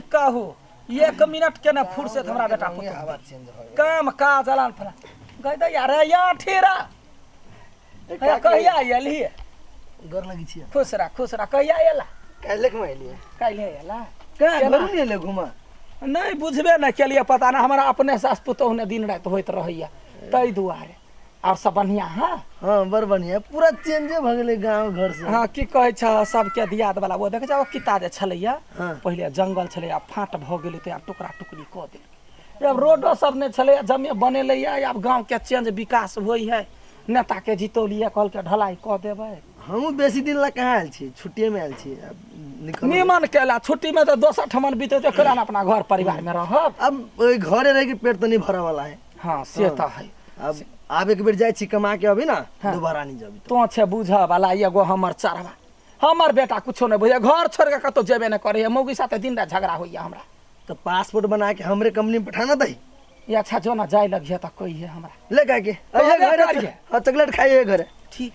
कहू, एक मिनट के ने फुर्सत हमरा बेटा पुतोहु। हवा चेंज भऽ गेल। काम काज अलान फलान गई दैया रे या ठीरा हे, कहिया एलही? गोर लगै छियै। खुश रह, खुश रह। कहिया एला? काल्हि मे एलियै। काल्हि एला? कहाँ केना? घरू नहि एलै घूमऽ? नहि बुझबे नहि केलियै, पता नहि हमरा अपने सास पुतोहु ने दिन राति होइत रहैया, ताहि दुआरे। आर सब बढ़िआँ? हँ हँ, बड़ बढ़िआँ, पूरा चेंजे भऽ गेलै गाँव घर से। हँ, की कहै छ सबके दियाद वाला ओ देखै छ, ओ किता जे छलैया। हाँ। पहिले जंगल छलै, आब फाट भऽ गेलै तऽ आब टुकड़ा टुकड़ी कऽ देलकै। आब रोडो सब नहि छलैया, जमे बनेलैया। आब गाँवके चेंज विकास होइ है, नेताके जितौलियै, कहलकै ढलाई कऽ देबै। हमहूँ बेसी दिन लए कहाँ आयल छी, छुट्टिएमे आयल छी, आब निकल। निमन केला, छुट्टीमे तऽ दोसर ठमन बितेतै, केला ने अपना घर परिवारमे रहब। अब ओहि घरे रहिके पेट तऽ नहि भरऽ वाला है। हँ, से तऽ है। अब आब एक बेर जाइ छी कमा के अभी ना। हाँ। दोबारा नहीं जाबी। तो छै बुझऽ वाला एगो हमर चढ़वा, हमर बेटा कुछो नहि बुझे, घर छोड़ि कऽ कतहु जेबे नहि करैए। मौगी साथे दिन राति झगड़ा होइए हमरा। तो पासपोर्ट बना के हमरे कंपनी में पठाना दही। ये अच्छा, जो ना जाय लगिए तऽ कहिए हमरा। ले काके अइहे कहबे घरे। करिहे। हाँ, चॉकलेट खाइए घरे। ठीक,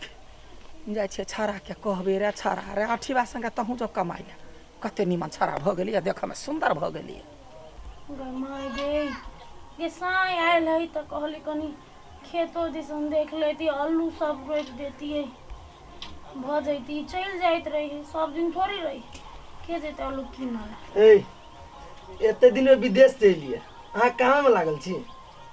जाइ छियै छाड़ाके कहबै। रे छाड़ा रे अठीबा संगे तहूँ जो कमाइ ले, कते निमन छाड़ा भऽ गेलियै, देखऽमे सुन्दर भऽ गेलियै। गै माय गे, गे साँय आयल है तऽ कहली कनी खेतो दिसन देख लेती, आलू सब रोपि देतियै, भऽ जैती। चलि जाइत रही, सब दिन थोड़ी रही, के जेतै आलू कीनऽ ए, एते दिन में विदेश से एलियै, अहाँ कहाँ में लागल छी?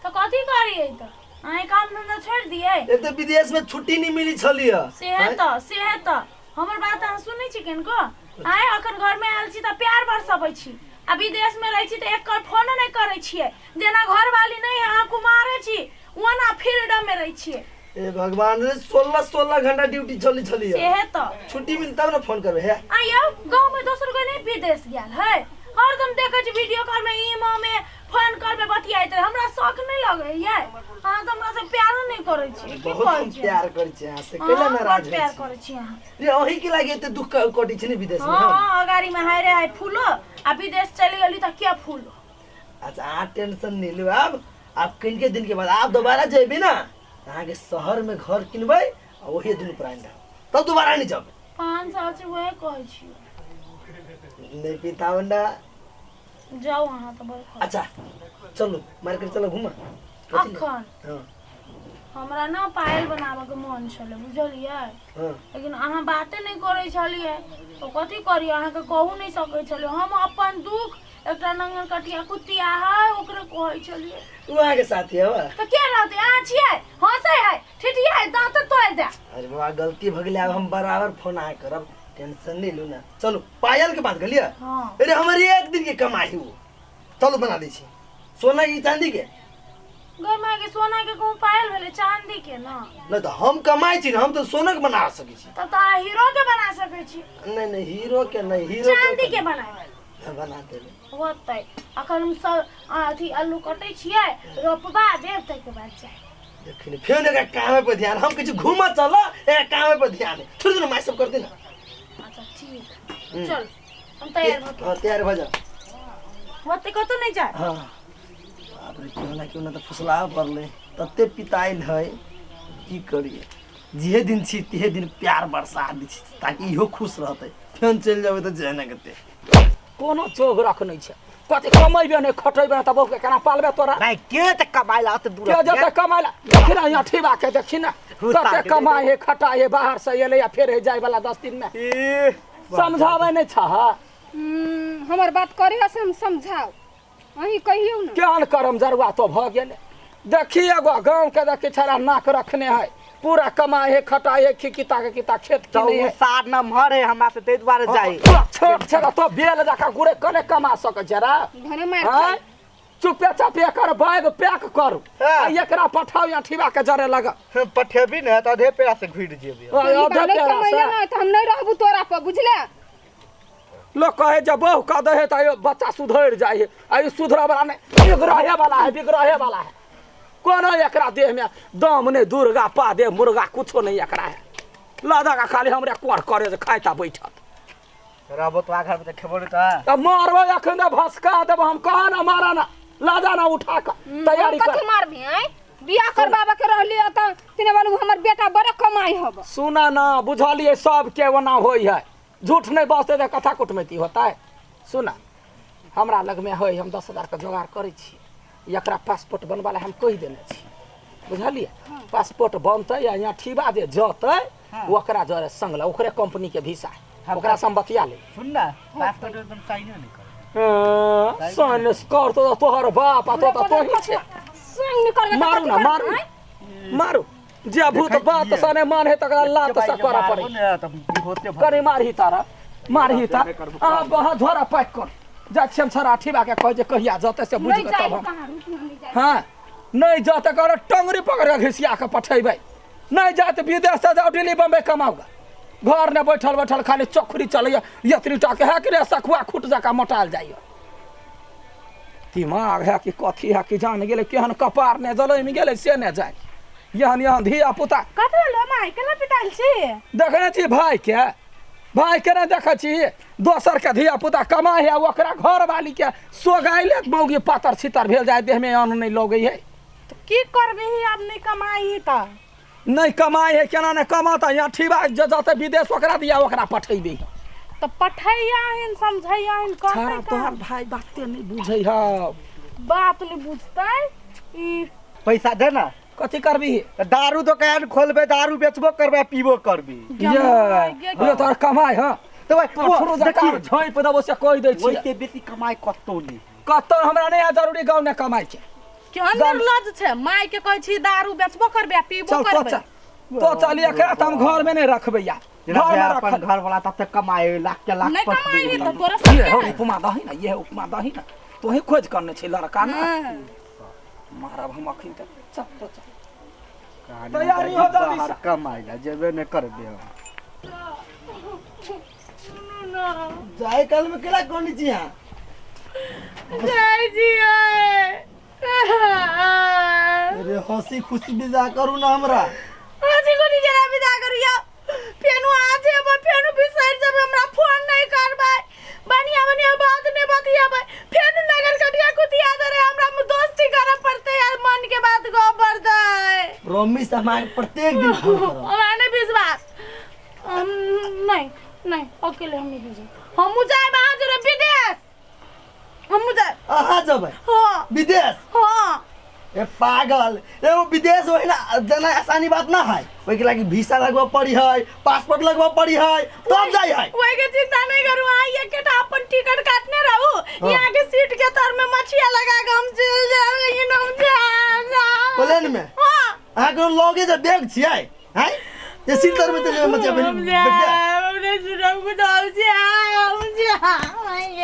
तऽ कथी करियै? तऽ अहाँ काम धंधा छोड़ि दियै? एक तऽ विदेश में छुट्टी नहीं मिली छलियै। सेहे तऽ, सेहे तऽ। हमर बात अहाँ सुनै छी किनको? आँय, अखन घरमे आयल छी तऽ प्यार बरसबै छी, आ विदेशमे रहै छी तऽ एक कॉल फोनो नहि करै छियै। जेना घरवाली नहि है, अहाँ कुमारे छी, ओना फ्रीडममे रहै छियै। ए भगवान रे, 16 16 घंटा ड्यूटी चली छलियै। सेहे तऽ। छुट्टी मिल तब ने फोन करबै हे। आ यौ, गाँवमे दोसर कोइ नहि विदेश गेल है? हरदम देखै छी वीडियो कॉल में, ईमो में, फोन कॉल में बतियाइत रहे। हमरा शौक नहि लगैया। अहाँ तऽ हमरा से प्यारो नहि करै छी। की बहुत कहै हम छी? प्यार करै छी अहाँ से, कैला हँ, नाराज बड़ होइ प्यार छी? करै छी अहाँ। रे, अहीं के लागे एते दुख कटै छै ने विदेश में। हँ। हम हँ, अगाड़ी में हाय रे हाय फूलो, आ विदेश चलि गेली तऽ के फूलो। अच्छा, अहाँ टेंशन नहीं लू। आब आब किनके दिन के बाद आब दोबारा जेबी ना, अहाँके शहर में घर किनबै आ ओही दुनू प्राणी रहब, तब दोबारा नहीं जाब। 5 साल से वएह कहै छी। नहीं पिता ना। जाउ अहाँ तऽ बड़ खुश। अच्छा चलू, मार्केट चलो घूमा। अखन? हाँ। हमरा ने पायल बनाबऽके मन छलै, बुझलियै? हाँ। लेकिन अहाँ बाते नहि करै छलियै तऽ कथी करियै? अहाँके कहू नहि सकै छलियै हम अपन दुख। एकटा नंगर कटिया कुतिया है, ओकरे कहै छलियै। उ अहाँके साथी हवा? तऽ के रहतै? अहाँ छियै, हँसै है, ठिठिया है, दाँत तोड़ि दे। अरे बाबा, गलती भऽ गेलै। आब हम बराबर फोन अहाँ करब, टेंशन नहीं लू ना। चलू, पायल के बात कहलियै। हाँ। अरे, हमर एक दिन के कमाई हो, चलू बना दै छी। सोना की चांदी के? गै माय के, सोना के कहूँ पायल भेलै? चांदी के ना। नहीं तऽ हम कमाई छी ने, हम तऽ सोना के बना सकै छी। तब तऽ अहाँ हीरो के बना सकै छी। नहीं नहीं, हीरो के नहीं, हीरो चांदी के बनाए। बना देबै। होतै। अखन हम सब अथी आलू कटै छियै, रोपबा देब, ताहिके बाद जाय। देखिन फेर एकरा कामे पर ध्यान। हम किछु घूमऽ चल, एकरा कामे पर ध्यान है। छोड़ दे ना, माय सब करते ना। अच्छा ठीक, चल हम तैयार भऽ हाँ, तैयार भऽ जा। होतै, कतौ नहि जाय। हाँ, बाप रे, क्यों ना क्यों ना तऽ फुसलाह पड़लै, तते पिताइल है। की करिए, जेहे दिन छी तेहे दिन प्यार बरसा दै छी ताकि इहो खुश रहतै। फेर चलि जेबै तऽ जे ने कते। कोनो जोग रखने छै, कथी कमेबे नहि, खटेबे नहि, तऽ बहूके केना पालबे तोरा? नहीं, के त कमाइ ला ओते दूर? के जेतै कमाइ ला? देखी ना यहाँ ठीबा के, देखी ना। हुस्सा कते के कमाइ है, खटाइ है, बाहर से एलै आ फेर है जाय वाला 10 दिन में। ए, समझाबै नहि छह? हमर बात करे से हम समझाउ, अहीं कहियौ ने। केहन करम जरुआ तो भऽ गेलै। देखी एगो गाँव के, देखी छड़ा नाक रखने है, पूरा कमाइ है, खटाइ है, खिकिता के किता खेत तऽ किनै ओ है। सार नमहर है हमरा से, ताहि दुआरे जाइ। तोरा छोट छै तो बेल जकाँ गुड़े कने कमा सकै छै रे? भने मारि आँय? खाइ। चुपे चापे एकर बैग पैक करू। हाँ। आ एकरा पठाउ या ठीबा के जरे लग। पठेबी ने तऽ अधे पेड़ा से घुरि जेबी। तोरी अधे बा नहि पेड़ा कमैले से। ने तऽ हम नहि रहबू तोरा पर, बुझले? लोग कहे जब बहु कह दे है तो बच्चा सुधर जाए है, आ ई सुधरे वाला नहीं, बिगड़े वाला है, बिगड़े वाला है। कोनो एकरा देह में दम नहीं, दुर्गा पा दे मुर्गा कुछो नहीं एकरा है। लदा का खाली हमरे कोर करे जे खाइता बैठत। रहबो तो घर में तऽ खेबो नहि तऽ। तब मारबो एखन भसका देब हम। कहा ना मारा ना, ला ना उठा कर तैयारी हम कर। कथी मारबी? आँय, बियाह करबाबे के रहली तऽ तिने बालू हमर बेटा बड़े कमाई हब। सुना ना, बुझलिए सबके ओना होइ है, झूठ नहीं बजते तो कथा कुटमैती होता है। सुना, हमरा लगमे है, हम 10,000 के जोगाड़ करै छी। एकरा पासपोर्ट बनबा लए हम कहि देने छी, बुझलियै? पासपोर्ट बनतै या यहाँ ठीबा जे जतै ओकरा जरे संग लए, ओकरे कंपनी के वीसा है, ओकरा से हम बतिया लेब। सुन ना, पासपोर्ट एकदम साइनो नहीं कर। साइन कर तो तोहर बाप आ तो तोही छै। संग निकलबै तऽ मारू कथी ना, करबै, मारू आँय? मारू, जे भूत बात सने मान है तकरा लात से करऽ पड़ै। कनि मारही तारा, मारही ता आ बहा झोरा पैक कर जाइ छियै हम। छड़ा ठीबा के कहै जे कहिया जतै से बुझि नहि कऽ जाइ तब हम कहाँ, रुकू, हम नहि जाइ। हाँ, नहि जतै कर टंगरी पकड़ कऽ घिसिया कऽ पठेबै। नहि जात विदेश से जाउ दिल्ली बम्बई कमाउ, घर ने बैठल बैठल खाली चौखरी चलैया एतनी टा के है कि रे, सखुआ खुट जकाँ मोटायल जाइया। दिमाग है कि कथी है कि जान गेलै, केहन कपार ने जलमि गेलै से ने जाय। एहन एहन धिया पुता। कथी भेलो माय, केना पिटाइल छी? देखने छी भाई के, भाई के नहि देखै छी? दोसर के धिया पुता कमाइ है, ओकरा घरवाली के सोगाइले मौगी पातर छितर भेल जाय, देह में अन्न नहि लगै है। तऽ की करबिही आब नहि कमाइही तऽ? नहि कमाइ है, केना नहि कमाता? यहाँ ठीबा जे जतै विदेश ओकरा दिया, ओकरा पठेबै। तऽ पठैयाहिन, समझैयाहिन, छाड़ा कहतै तोहर का? भाई बाते नहि बुझै हौ। बात नहि बुझतै ई। पैसा दे ना। कथी करबिही? तऽ दारू दोकान खोलबै, दारू बेचबो करबै आ पीबो करबी। ये ये तोहर कमाइ हँ? तऽ भाइ, पथरो जकाँ देखिए, झाँपि देबो से कहि दै छियै। ओहिसे बेसी कमाइ कतौ नहि। कतौ हमरा नहि है जरूरी गाँव नहि कमाइ छै। केहन निर्लज छै, माय के कहै छी दारू बेचबो करबै आ पीबो चल तो करबै। चल तो चल, एकरा तऽ हम घरमे नहि रखबै या जेना घरमे भाय अपन रखल घर वाला तब कमाए लाख के लाख नहि पटबै। कमाइही तऽ तोरा ये हो सबके उपमा दही ना, ये उपमा दही ना, तोही खोज करने छै लड़का ना। मारब हम अखन तक। चल तो चल, तैयारी हो जल्दी से। बाहर कमाइ ला जेबे नहि करबै हम। जाय काल में केना कहने छी अहाँ? जाइ छियै। अरे हंसी खुशी विदा करू ना हमरा। हँसी खुशी केना विदा करियौ? फेनु अहाँ जेबै, फेनु बिसरि जेबै, हमरा फोन नहि करबै, बढ़िया बढ़िया बात नहि बतियेबै, फेनु नगर कटिया कुतिया दरे हमरा दोस्ती करऽ पड़तै आ मन के बात गप पड़तै। प्रॉमिस, हम अहाँके प्रत्येक दिन फोन करब। हमरा नहि विश्वास। हम नहीं नहीं, अकेले हम नहीं भेजब। हमहूँ जायब अहाँ जोरे विदेश, हमहूँ जायब। अहाँ जेबै? हाँ। विदेश? हाँ। ए पागल, एगो विदेश ओहिना जाना आसानी बात ना है। ओहिके लागी वीसा लगबऽ पड़ी है, पासपोर्ट लगबऽ पड़ी है, तब जाइ है। ओहि के चिंता नहीं करू अहाँ, एकेटा अपन टिकट काटने रहू, यहाँ के सीट के तर में मछिया लगा के हम चल जायब, लेकिन हम जायब जायब। प्लेन में? हाँ। अहाँके लगे जे बैग छियै हैं जे सीट तर में चलि जेबै मछिया हम बैठ जाय। जायब, हमरे सुनब कुछ, हम जायब, हम जायब,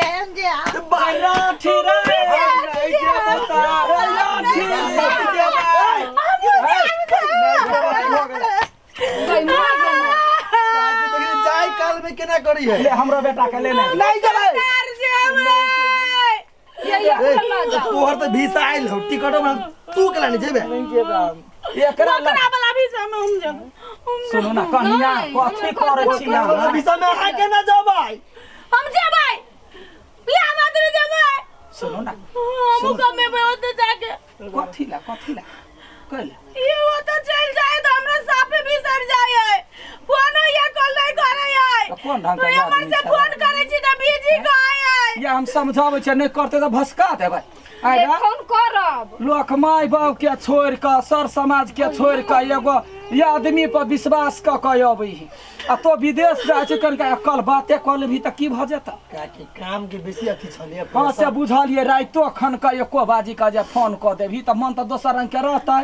हम जायब। लाठी रे, लाठी। गई माय गे माय। जाय काल में केना करी है? ले हमरो बेटा के लेने नहीं जेबै। सरकार जेबै। ये ये लऽ जाउ। तोहर तऽ वीसा आयल हौ, टिकटो में तू केला नहीं जेबे? एकरा ल ओकरा वाला भी हम जेबै। हम सुनू ना कनिया, कथी करै छी अहाँ? वीसा में अहाँ केना जेबै? हम जेबै, बियाह मात्र जेबै। सुनू ना। हमहूँ कमेबै ओतऽ जाके। कथी ला, कथी ला कैला? ई ओतऽ चलि जाय तऽ हमरा साफे बिसरि जाइ है, फोनो या कॉल नहि करै है। तऽ कोन ढंग के हमर आदमी से छै? फोन करै छी तऽ बिजी कहै है। या हम समझाबै छियै, नहि करतै तऽ भसका देबै। आइ जे रे, फोन करब। लोक माय बाप के छोड़ि कऽ, सर समाज के छोड़ि कऽ एगो ई आदमी पर विश्वास कऽ कऽ अबै है आ तो विदेश जाइ छै, कनिका अक्कल बाते कऽ लेबही तऽ की भऽ जेतै? काकी काम के बेसी अथी छलियै। हँ से बुझलियै, राइतो खन कऽ एको बाजी कऽ जे फोन कऽ देबही तऽ मन तऽ दोसर रंग के रहतै।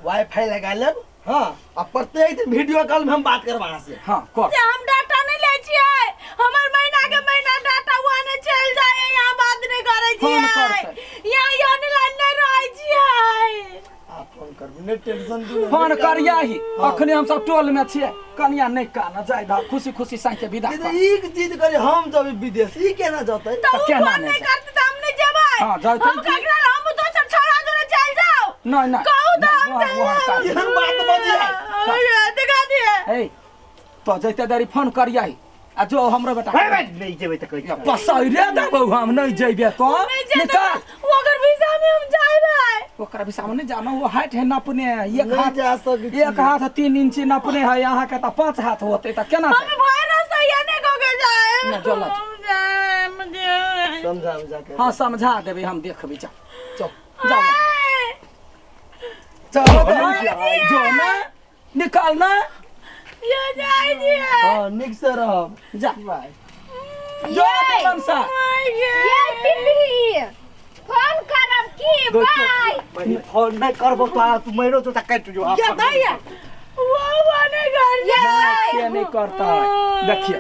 वाईफाई लगा लेब, हाँ, आ प्रत्येक दिन वीडियो कॉल में हम बात करब अहाँ से। हँ कर। से हम डाटा नहि लै छियै, हमर महीना के महीना डाटा ओने चलि जाइ है, यहाँ बात नहि करै फोन छियै। करतै। यहाँ ऑनलाइन नहि रहै छियै। आप फोन करबू नहि, टेंशन दू। फोन करियाही, अखने हम सब टोल में छियै। कनिया नहि कान जाय दा, खुशी खुशी साँझ के विदा ई कर। तऽ ई चीज करी हम जब विदेश, ई केना जतै? तऽ ओ केना फोन नहि नहि जाय? करतै तऽ हम नहि जेबै। हाँ, जयतै हम की? ककरा, हम दोसर छौड़ा जोरे चलि जाउ। नहि नहि, कहू तऽ नहि, हम ओहन चलि ओहन जाउ। काज। एहन बात बजियै। देखा दिए। ए तो जैते देरी फोन करियाही आ जो हमरो बेटा हे भाइ, नहि जेबै तऽ कहै छी। पसैरे देबौ हम, नहि जैबे तो नहि जेतै। निकाल। ओकर वीसा में हम जायबै। ओकरा विषय में नहीं जानो, वो हाइट है नपने एक नहीं हाथ जा सकै छी। एक हाथ 3 इंची नपने है, यहाँ के तो 5 हाथ होते तऽ केना हम भय रसैया नहि कऽ के जायब। नहि, चलऽ। हम जायब, हम जायब। समझा बुझा के हाँ समझा देबै हम देखबै जा चल जाओ ना। चल जो ना निकाल ना यो जाइ छियै हाँ नीक से रहब जा बाय जो निमन से ये पिपही फोन करब की बाय बहिन फोन नहीं करबो तो आ तू मरो तो काट जो ये दैया वो बने घर से नहीं करता देखिए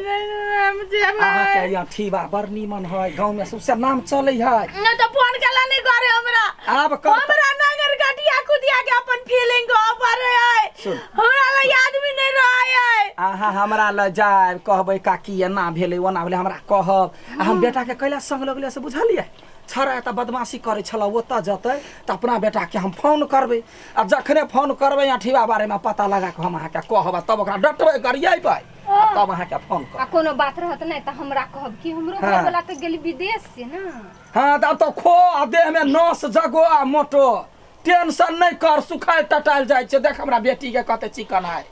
हम जेबै अहाँके यहाँ ठीबा बड़ नीमन है गाँव में सबसे नाम चलै है नहीं तो फोन केला नहीं करे हमरा आब कर हमरा नगर कटिया कुदिया के अपन फीलिंग को पर है सुन। हमरा लग आदमी नहीं रहे है अहाँ हमरा लग जायब कहबै काकी एना भेलै ओना भेलै हमरा कहब आ हम बेटाके कैला संग लगलै से बुझलियै छड़ा एतऽ बदमाशी करै छलऽ ओतऽ जेतै तऽ अपना बेटाके हम फोन करबै आ जखने फोन करबै अठीबा बारेमे पता लगा कऽ हम अहाँके कहब आ तब ओकरा डटबै गरियेबै आ तब अहाँके फोन आ करब कोनो बात रहत नहीं तऽ हमरा कहब कि हमरो हाँ। घर वाला तऽ गेली विदेश से ना हाँ तऽ आब तऽ खो आ देहमे नस जगो आ मोटो टेंशन नहि कर सुखायल टटायल जाइ छै देख हमरा बेटीके कते चिकन है